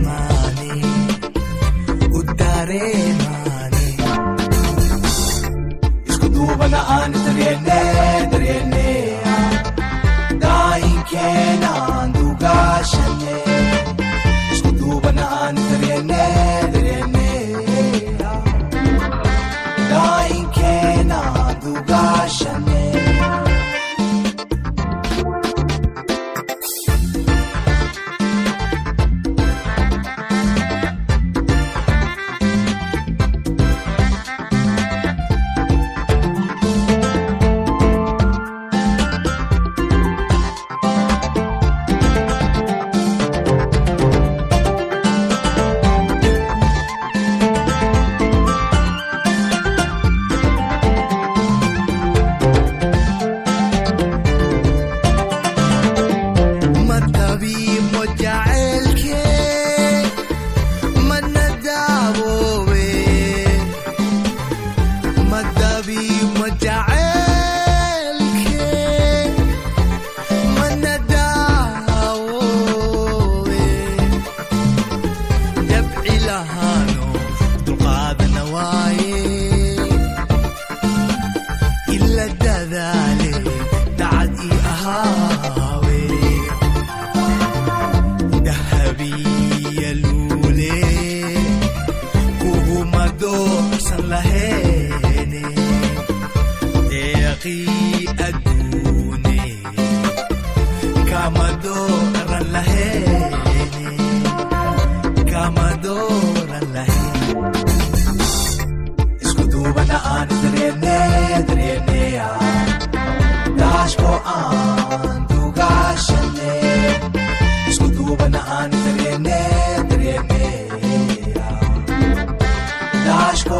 dareemaane, u dareemaane. Isku duubana aan daryeene, daryeene, daayinkeenaan dugaashane. Isku duubana aan daryeene, daryeene, daayinkeenaan dugaashane. Ma dabiimo jaceylkee, mana daawoobe. Ma dabiimo jaceylkee, mana daawoobe. Dabci lahaano dulqaadana waaye, ila dadaale dacad ii ahaawe. Dahabiya luule kuguma doorsan laheene, deeqii adduune kama dooran laheene, kama dooran laheen. Isku duubana aan daryeene, daryeene, daashko aan dugaashane. Isku duubana aan daryeene, daryeene, daashko